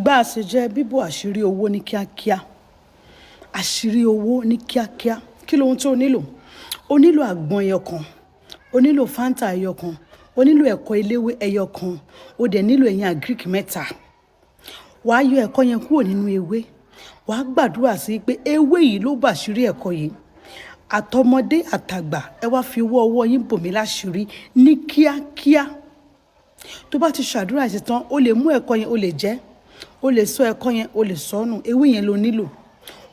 Gbá àṣejẹ bíbò àṣírí owó ní kíákíá. Àṣírí owó ní kíákíá. Kí lohun tó nílò? O nílò àgbọn ẹyọ kan, o nílò Fanta ẹyọ kan, o nílò ẹ̀kọ eléwé ẹyọ kan, o dẹ̀ nílò ẹyin agric mẹ́ta. Wàá yọ ẹ̀kọ yẹn kúrò nínú ewé. Wàá gbàdúrà sí pé ewé yìí ló bàṣírí ẹ̀kọ yìí. Àtọmọdé àtàgbà, ẹ wá fi owó ọwọ́ yín bò mí láṣìírí ní kíákíá. Tó bá ti ṣàdúrà sí tán, o lè mú ẹ̀kọ yẹn, o lè jẹ, o lè sọ ẹ̀kọ yẹn, o lè sọnù. Ewé yẹn lo nílò.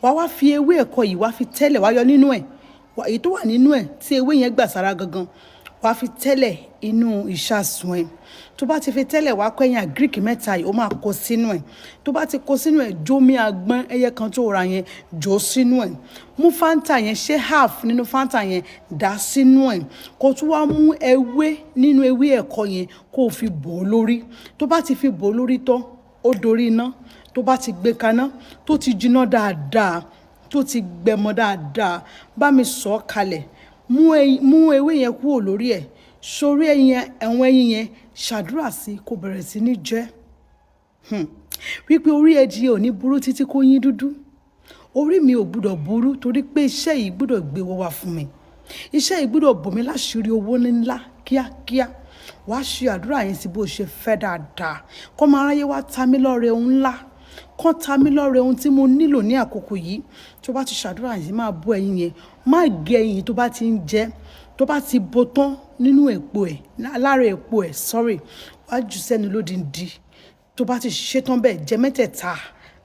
Wàá wá fi ewé ẹ̀kọ yìí, wàá fi tẹ́lẹ̀, wàá yọ nínú ẹ̀. Èyí tó wà nínú ẹ̀ tí ewé yẹn gbà sára gangan, wàá fi tẹ́lẹ̀ inú ìṣasùn ẹ̀. Tó bá ti fi tẹ́lẹ̀, wàá kó ẹyin agric mẹ́ta yìí, ó máa kó sínú ẹ̀. Tó bá ti kó sínú ẹ̀, jómi àgbọn ẹyẹ kan tó ra yẹn, jó sínú ẹ̀. Mú Fanta yẹn, ṣe half nínú Fanta yẹn, dà sínú ẹ̀. Kó tún wá mú ewé nínú ewé ẹ̀kọ yẹn, kó fi bò ó lórí. Tó bá ti fi bò ó lórí tán, ó dorí iná. Tó bá ti gbé kaná, tó ti jiná dáadáa, tó ti gbẹmọ dáadáa, bá mi sọ̀ ọ́ kalẹ̀. Mú ewé yẹn kúrò lórí ẹ̀. Sórí ẹyin, ẹ̀wọ̀n ẹyin yẹn, ṣàdúrà sí kó bẹ̀rẹ̀ sí ní jẹ. Wípé orí ẹdìyẹ ò ní burú títí kó yín dúdú. Orí mi ò gbúdọ̀ burú torí pé iṣẹ́ yìí gbúdọ̀ gbé owó wá fún mi. Iṣẹ́ yìí gbúdọ̀ bò mí láṣìírí owó ńlá kíákíá. Wàá ṣe àdúrà yẹn sí bó ṣe fẹ́ dáadáa. Kọ́ máa ráyé wá ta mí lọ́rẹ ohun ńlá. Kán ta mí lọ́rẹ ohun tí mo nílò ní àkókò yìí. Tó bá ti ṣàdúrà yẹn, máa bó ẹyin yẹn. Má gé ẹyin tó bá ti ń jẹ. Tó bá ti bo tán nínú epo ẹ̀, lára epo ẹ̀, sorry, wàá ju sẹ́nu lódindi. Tó bá ti ṣe tán bẹ́ẹ̀, jẹ mẹ́tẹ̀ẹ̀ta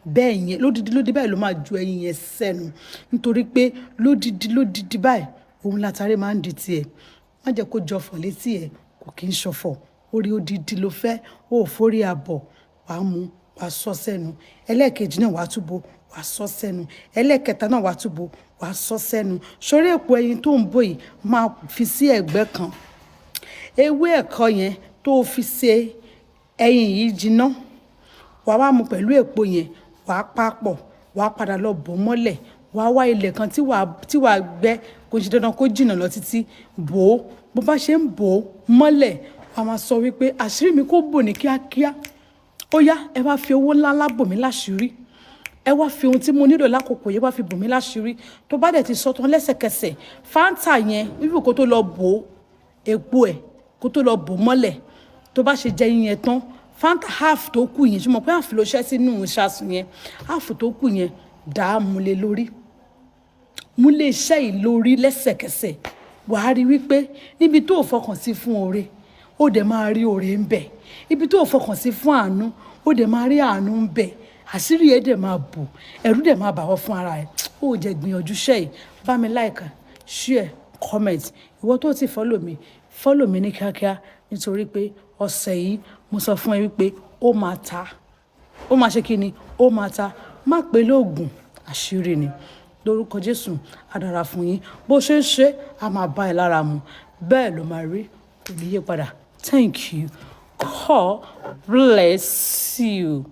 bẹ́ẹ̀ yẹn lódidi lódidi báyìí ló máa ju ẹyin yẹn sẹ́nu. Nítorí pé lódidi lódidi báyìí, òun látàrí máa ń di tiẹ̀. Má jẹ́ kó jọfọ̀ létí ẹ̀, kò kí ń ṣọ̀fọ̀. Orí odidi ló fẹ́, ó ò forí abọ̀, wàá mú, wàá sọ sẹ́nu. Ẹlẹ́ẹ̀kejì náà wàá túbo, wàá sọ sẹ́nu. Ẹlẹ́ẹ̀kẹta náà wàá túbo, wàá sọ sẹ́nu. Sórí èpo ẹyin tó ń bò yìí, máa fi sí ẹ̀gbẹ́ kan. Ewé ẹ̀kọ yẹn tó fi ṣe ẹyin yìí jiná, wàá wá mú pẹ̀lú èpo yẹn, wàá papọ̀, wàá padà lọ bò mọ́lẹ̀. Wàá wá ilẹ̀ kan tí wàá gbẹ́, kò ṣe dandan kó jìnnà lọ títí, bò ó. Bó bá ṣe ń bò ó mọ́lẹ̀, wàá máa sọ wípé àṣírí mi kó bò ní kíákíá. Ó yá, ẹ wá fi owó ńlá ńlá bò mí láṣìírí. Ẹ wá fi ohun tí mo nílò lákòókò yìí, wá fi bò mí láṣìírí. Tó bá dẹ̀ ti sọ tán lẹ́sẹ̀kẹsẹ̀, Fanta yẹn, wípé kó tó lọ bò ó, epo ẹ̀ kó tó lọ bò mọ́lẹ̀. Tó bá ṣe jẹ ẹyin yẹn tán, Fanta half tó kù yẹn, ṣé o mọ̀ pé half ló ṣẹ́ sínú ìṣasùn yẹn? Half tó kù yẹn, dà á mú lé lórí. Mú lé iṣẹ́ yìí lórí lẹ́sẹ̀kẹsẹ̀. Wàá rí wípé níbi tó ò fọkàn sí fún oore, ó dẹ̀ máa rí oore ń bẹ̀. Ibi tó ò fọkàn sí fún àánú, ó dẹ̀ máa rí àánú ń bẹ̀. Àṣírí ẹ dẹ̀ máa bò, ẹ̀rù dẹ̀ máa bà wọ́ fún ara ẹ. Ó jẹ́ gbìyànjú iṣẹ́ yìí. Bá mi like, share, comment. Ìwọ tó ti follow mi, follow mi ní kíákíá nítorí pé ọ̀sẹ̀ yìí mo sọ fún ẹ wípé ó máa ta. Ó máa ṣe kí ni? Ó máa ta. Má pè lóògùn, àṣírí ni. Lórúkọ Jésù, á dára fún yín. Bó ṣe ń ṣe, a máa bá ẹ lára mu. Bẹ́ẹ̀ ló máa rí. Kò ní yí padà. Thank you. God bless you.